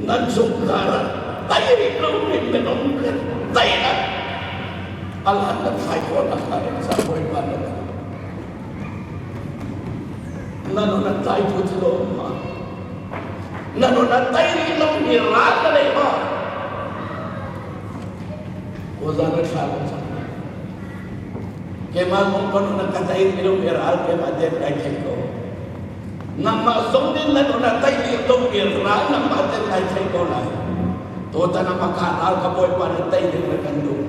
Speaker 1: nan chungkhar ah tei rih lomi minung kha tei ah alan na thlai khawh nakhnga ding ca Bawipa na na nun a tlaitu thil a um ma? Na nun a tei rih lomi ral na nei ma? Ozan a thla kan cang. Keimah zong ka nun a ka tei rih lomi ral keimah den kai thei ko. Nangmah zong nih na nun a tei rih lomi ral nangmah den kai thei ko lai. Tutan ah maka ral ka bawipa nih tei ding na kan duh.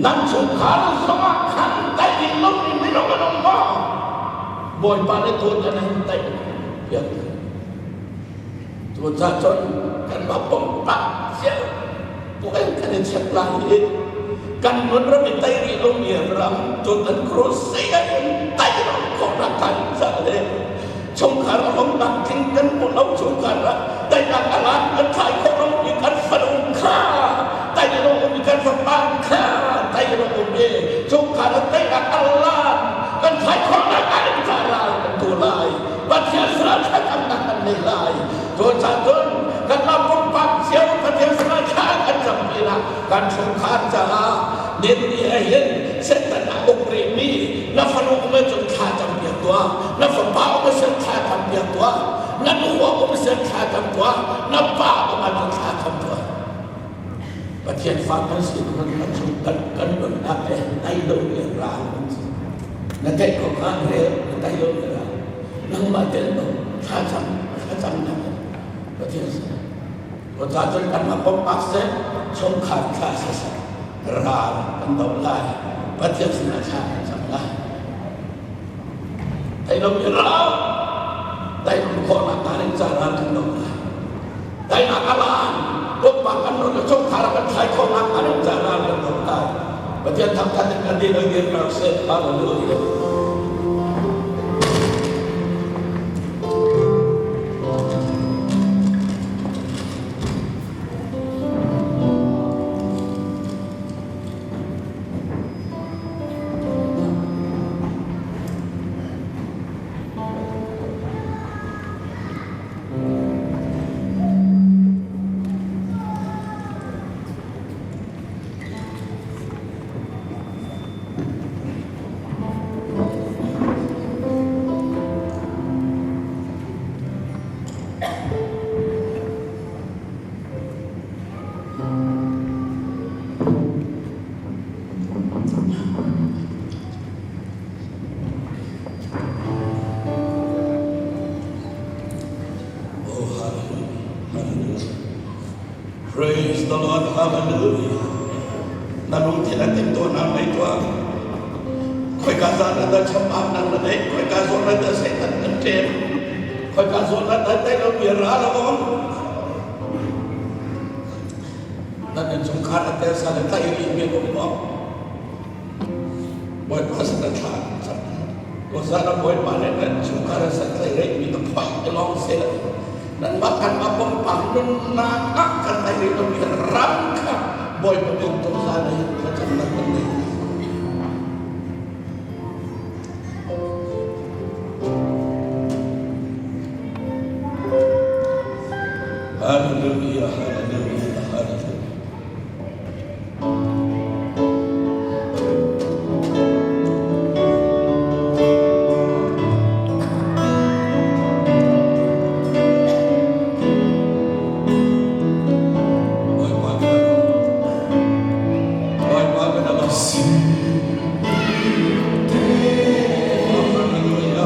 Speaker 1: Nan chungkhar zongah khan tei lomi minung an um maw? Bawipa nih tutan hin tei piak. Tucah cun kanmah pumpak cio tuan kan i check lai i kan nun ram i tei rih lomi ram tutan crusade ah hin tei lo khawhnak kan cah le chungkhar a hongnak tling kan hmuh lo chungkhar ah teinak a lan kan thlai khawh lomi kan fanu kha tei lo um kan fapa kha tei lo um i chungkhar ah teinak a lan kan thlai khawhnak ah in ca ral kan tu lai Pathian sinah thlacamnak kan nei lai cucaah cun kanmah pumpak cio Pathian sinah thla kan cam pinah kan chungkhar caah nin ni ahhin Satan a uk rihmi na fanu um ahcun thla campiak tuah na fapa um ahcun thla campiak tuah na nu um ahcun thla cam tuah na pa um ahcun thla cam tuah Pathian fa kan si kan kan chung kan kan nunnak he tai lo mi ral kan si na theih ko kha rel na tai lo mi ral nangmah tel lo thla cam thla cam na Pathian si ko ca cun kanmah pumpak seh chungkhar thla siseh ral kan doh lai Pathian sinah thla kan cam lai tai lo mi ral tai lo khawhnak ta ning ca ral kan doh lai tainak a lan pumpak kan nun le chungkhar kan thlai khawhnak ta ning ca ral kan doh lai Pathian thangthat in kan din dir ko seh hallelujah. Oh, hallelujah, hallelujah. Praise the Lord, hallelujah. Na lungthin a timhtuahnak nei tuah. Khoika zan ah dah chambaunak na neih? Khoika zawn ah dah Satan an ṭem? Khoika zawn ah dah tei lomi ral a um? Nan innchungkhar a tel san a tlaih rihmi an um maw? Bawipa sin a thla cam. Hosanna Bawipa nih nan chungkhar a san tlaih rihmi na phoih ti lawng si lo. Nanmah kanmah pumpak nunnak ah kan tlaih rih lomi ram kha Bawipa min tuzaan ah hin thlacamnak kan ngei. Hallelujah, hallelujah, hallelujah. Bawipa kan Bawipa kan Hallelujah.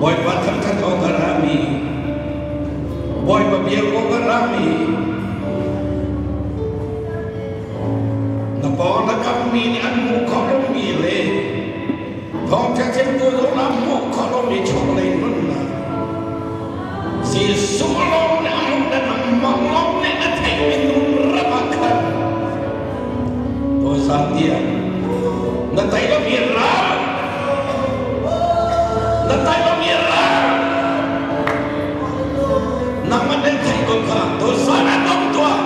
Speaker 1: Bawipa thangṭhat awk a rami, Bawipa biak awk a rami, na pawng na kammi nih an hmuh khawh lomi le thawngṭha chimtu zong an hmuh khawh lomi chunglei nunnak Jesuh lawng nih a hmuh le nangmah lawng nih na theihmi nun ram ah khan tawizan tiah na tei lomi ral na tei lomi ral nangmah nan theih ko kha tawizan ah dong tuah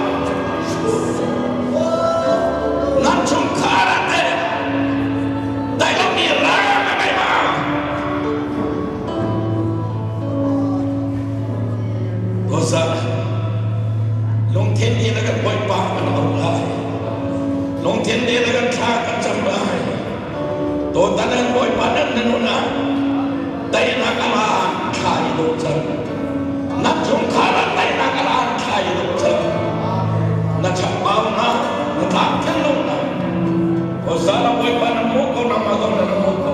Speaker 1: nan chungkhar ah teh tei lomi ral na ngei ma? Hosanna. Lungthin nih na kan Bawipa kan auh lai. Lungthin nih na kan thla kan cam lai. Tutan nan Bawipa nan na nun ah teinak a laan thla i dawh cang. Na chungkhar ah teinak a laan thla i dawh cang. Na chakbau na, na tlak thinlung na. Hosanna Bawipa na hmuh ko na ma zong na hmuh ko.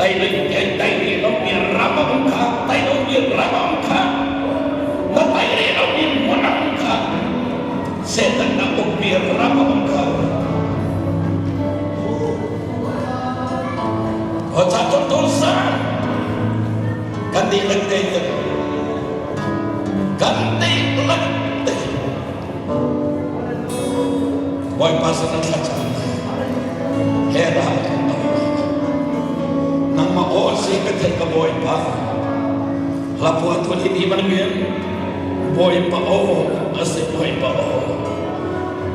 Speaker 1: Tai ling ke tai ri lo mi ram a um kha tai lo mi ram a um kha na tai ri lo mi hmun a um kha Satan na uk mi ram a um kha Ho cha chon ton sa kan di lek te kan di lek te Bawipa sin ah thlacam he ral kan do. Nangmah aw si ka theih ka Bawipa. Hla phuah tu hi ni bantukin Bawipa aw a si Bawipa aw.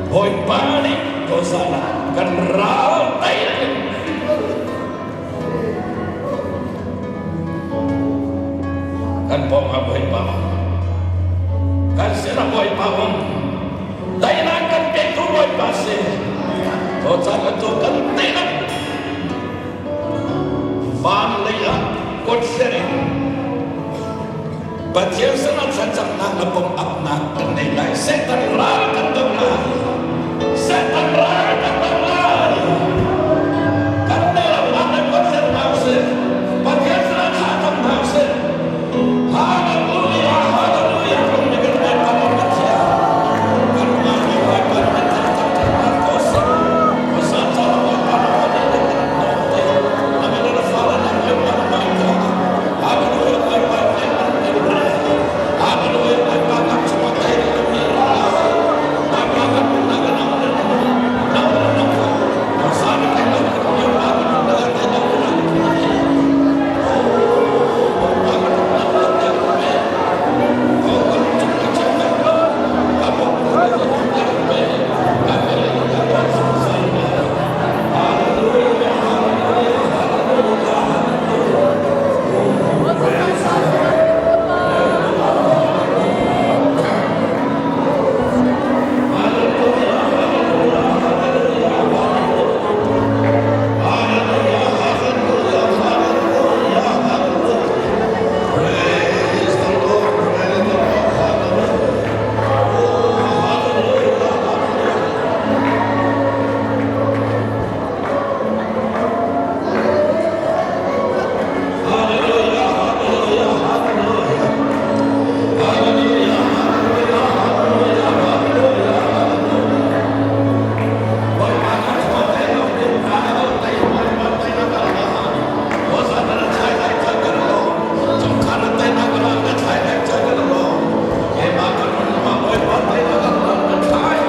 Speaker 1: Bawipa nih Hosanna kan ral tei Kan pawng ah Bawipa um. Kan sin ah Bawipa um. Teinak kan pektu Bawipa si. Cawcang atu kan teinak. Van lei ah kut hler in Pathian sinah thlacamnak le pom-apnak kan nei lai. Satan ral kan doh lai. Satan ral kan doh lai. Kan nei lo nak le kut hler hna usih. Pathian sinah thla cam hna usih. Hallelujah, hallelujah. Kan mi kan Bawipa kan Pathian. Kan mah mi Bawipa kan thlacam thlacam ko sih. Hosan sa Bawipa na kan kan dawt te. Amen na fale na Bawipa na mai ka. Hallelujah, Bawipa Hallelujah, Bawipa kan cungah tei na mi Bawipa kan na kan ang na na na na sa na kai na Bawipa kan na kai na na Bawipa kan na na na ko kan chung ka che na ka bo ka ka pe ka pe ka ka sa na Hallelujah, hallelujah, hallelujah, Praise the Lord, praise the Lord, hallelujah. Oh, hallelujah, hallelujah. Hallelujah, hallelujah, hallelujah. Hallelujah, hallelujah, hallelujah, hallelujah, hallelujah. Bawipa kan chuah lo din hna lo tei Bawipa tei na kal la. Hosanna na thlai lai cha kan lo. Chungkhar na tei na kal na thlai lai cha kan lo. Keimah kan nun ma Bawipa tei na kal la na thlai.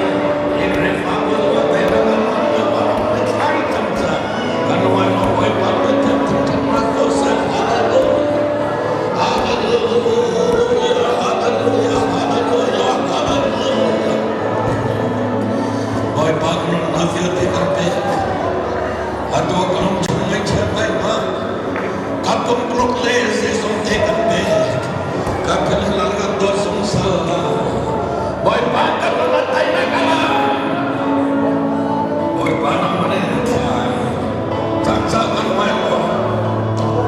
Speaker 1: He Khrihfa Bawipa tei na kal la Bawipa na thlai cang cha. Kan ruai ma Bawipa na tei thangṭhatnak ko seh. Hallelujah. Hallelujah. Hallelujah. Hallelujah. Hallelujah. Bawipa kan nunnak vialte kan pek. Atu kan um chung ngaihchiat ngai ma. Kan pumpluk le zeizong te kan pek. Kan kan kan dawt zungzal la. Bawipa kan nun a teinak a la. Bawipa nangmah nih na thlai. Cangca kan mai lo.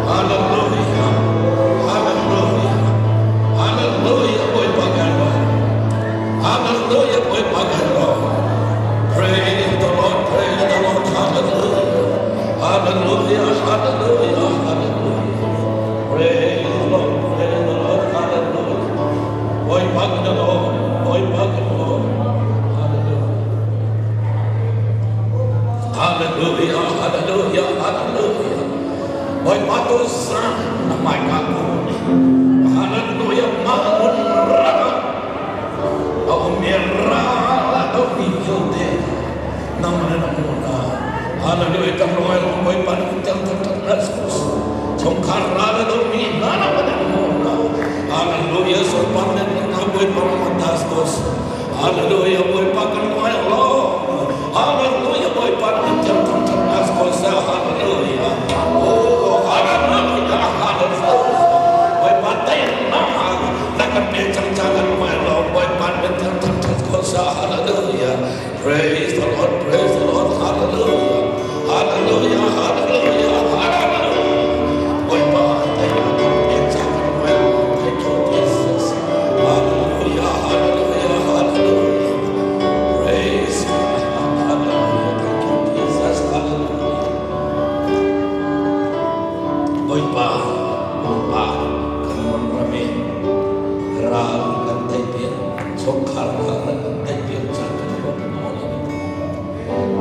Speaker 1: Hallelujah. Hallelujah. Hallelujah. Bawipa kan lo. Hallelujah. Bawipa kan lo. Praise the Lord. Praise the Lord. Hallelujah. Hallelujah. Hallelujah. Hallelujah. Bawipa tu zan na hmaika ko. Hallelujah mah hmun ram ah a ummi ral a domi vialte nangmah in a hmuh hna. Hallelujah kan ruai lawng Bawipa na tel taktak na chungkhar ral a domi hna nangmah in a hmuh hna. Hallelujah sunparnak na Bawipa ram tas. Hallelujah Bawipa kan ruai lawng. Hallelujah Bawipa na tel taktak na Hallelujah. Oh hallelujah hallelujah. Bawipa teinak na kan pe cang ca kan ruai lawng Bawipa na tel taktak Hallelujah. Praise the Lord, praise the Lord, hallelujah. Hallelujah, hallelujah, hallelujah. Bawipa teinak kan pe cang kan ruai lawng. Thank you Jesus. Hallelujah, hallelujah, hallelujah. Praise God. Hallelujah. Thank you Jesus. Hallelujah. Bawipa, Bawipa, kan mon rame ral kan tei piak, chungkhar ral na kan tei piak ca kan ron nawl.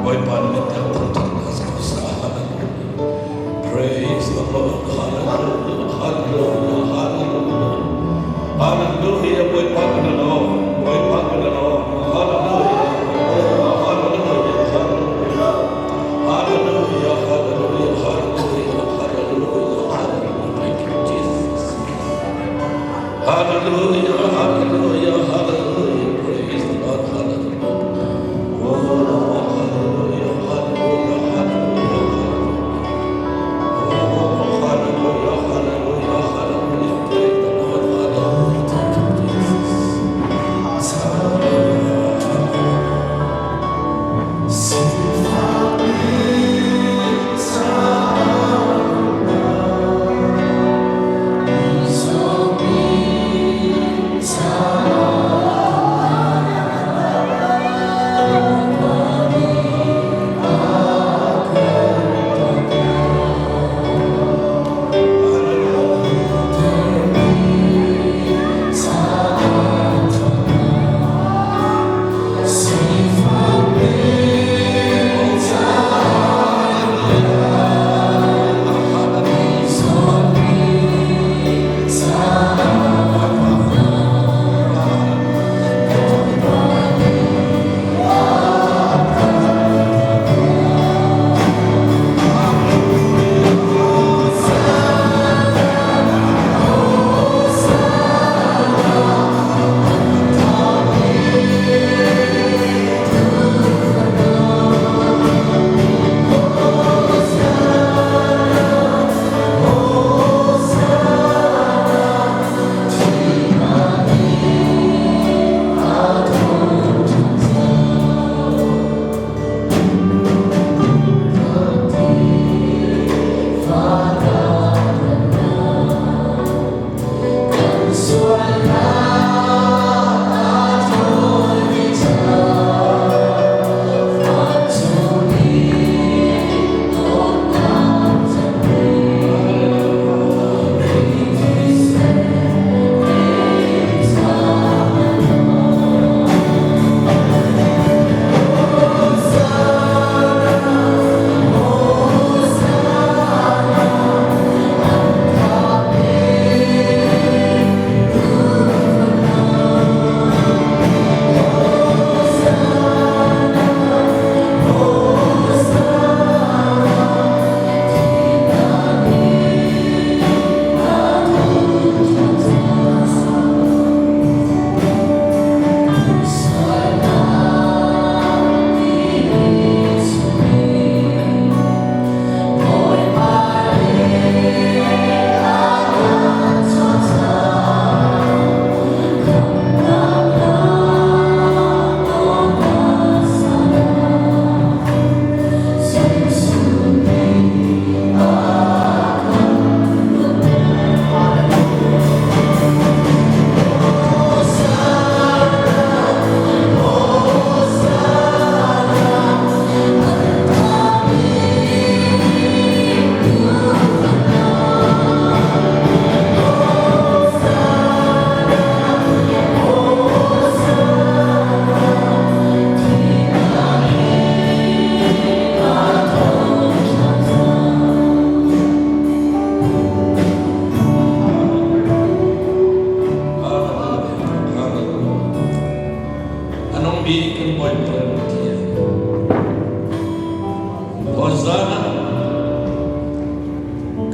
Speaker 1: Bawipa na tel thangthat na sa hallelujah. Praise the Lord. Hallelujah. Hallelujah. Hallelujah. Hallelujah. Bawipa kan lawm. Bawipa kan lawm. Hallelujah. Hallelujah. Hallelujah. Hallelujah. Hallelujah. Hallelujah. Hallelujah. Hallelujah. Thank you, Jesus. Hallelujah. Hallelujah. Hallelujah. Praise the Lord. Hallelujah. Oh, hallelujah. Hallelujah. Hallelujah. Oh, hallelujah. Hallelujah. Hallelujah. Praise the Lord. Hallelujah. Thank you, Jesus.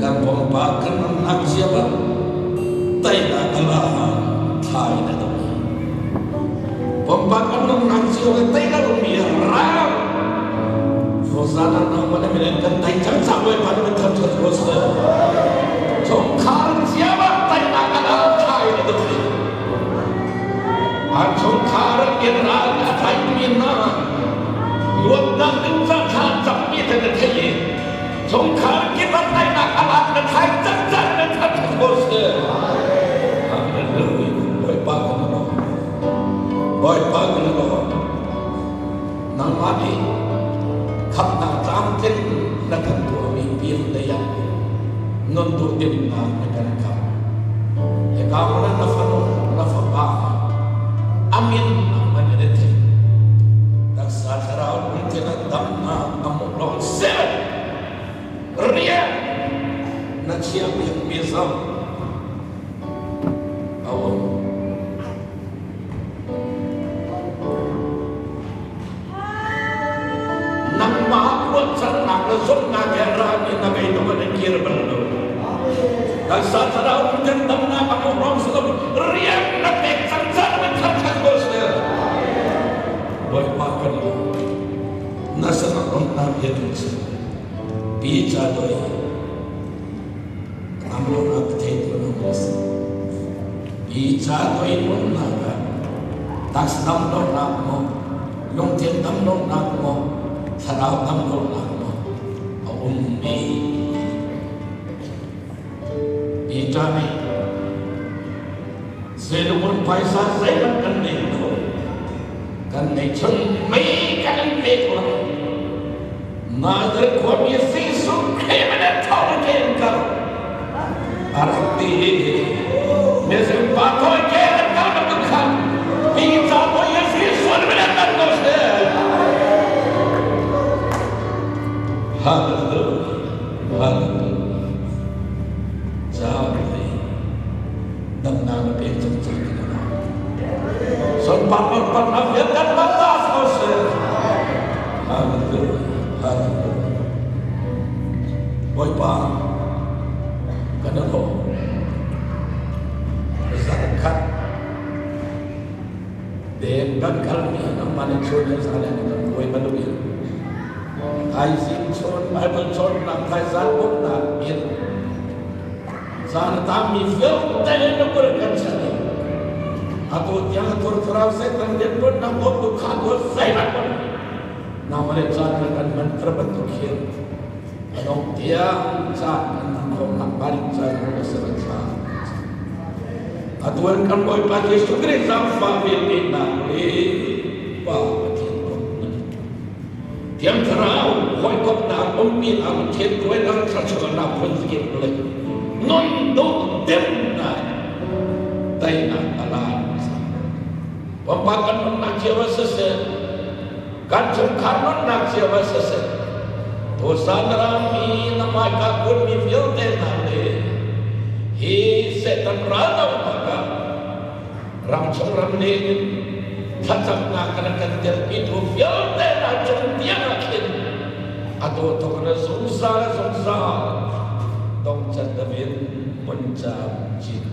Speaker 1: Kan pumpak kan nunnak cio ah teinak a la thlai na dong. Pumpak kan nunnak cio ah teinak ummi ram Hosanna nang mana minen kan tai cang cang wei pan min tham chat ko se. Chungkhar cio ah teinak a la thlai na dong. An chungkhar in ral a thai mi na luatnak ding ca thla cam mi te na thei i chungkhar kip ah teinak a lak na thai cangcang na that ko si. Hallelujah. Bawipa kan lawm. Bawipa kan lawm. Nangmah nih khamhnak tlamtling na kan tuahmi pial lei ah nun duh timnak na kan khamh. Hika hmun ah na fanu, na fapa, a min nangmah nih na theih. Taksa thlarau lungthin ah damnak a hmuh lawng seh. Rian na chiahpiakmi zong a um. Nangmah ruahchannak le zumhnak he rami na ngei tuk in kir bal lo. Taksa thlarau lungthin damnak a hmuh lawng si lo rian na pek cang cang na thangthat ko si. Bawipa kan lawm. Na sinah lawmhnak bia kan chim. Pi ca doi ramlonak ka thei tu na si. Pi ca doi nunnak ah taksa dam lonak maw, lungthin dam lonak maw, thlarau dam lonak maw a um mi. Pi ca nih Zeilungun phaisa zeihmanh kan nei lo. Kan ngeihchun mei kan in pek lo. Nazareth khuami Jesuh Khrih min in tho in ke in kal. A rak ti i mizeng pa thawi ke an kal bantuk khan hi ca bawi Jesuh min in kan ko seh. Hallelujah. Hallelujah. Ca damnak na pek cang cang ti na Sunpar parnak vialte bangla ko seh. Hallelujah. Hallelujah. Bawipa kan lawm. Zarkhat deng kan kalmi nangmah nih chun le zan in kan buai bantukin thaizing chun Bible cawnnak thaizan pumhnak in Zan a tangmi vialte na kut kan chanh i atu tiang a thur thlarau Satan rianṭuannak bawmtu kha tu zeihmanh nangmah le caan na kan hmanter bantuk hin a dongh tiang caan kan hman khawhnak hnga caan na ser a ṭha. Atu in kan Bawipa Jesuh Khrih zaangfah velngeihnak le Pa Pathian dawtnak Thiang Thlarau hawikomhnak umpinak Pathian hruainak thluachuahnak phun kip le nun duh demnak teinak a lan. Pumpak kan nunnak cio ah siseh, kan chungkhar nunnak cio ah siseh, tusan rami na hmaika kunmi vialte hna le hi Satan raldohnak ah Ramchung ramleng in thlacamnak kan kan telpitu vialte hna cung tiang ah khin atu thawk in zungzal zungzal dongcat in hmun cam cin.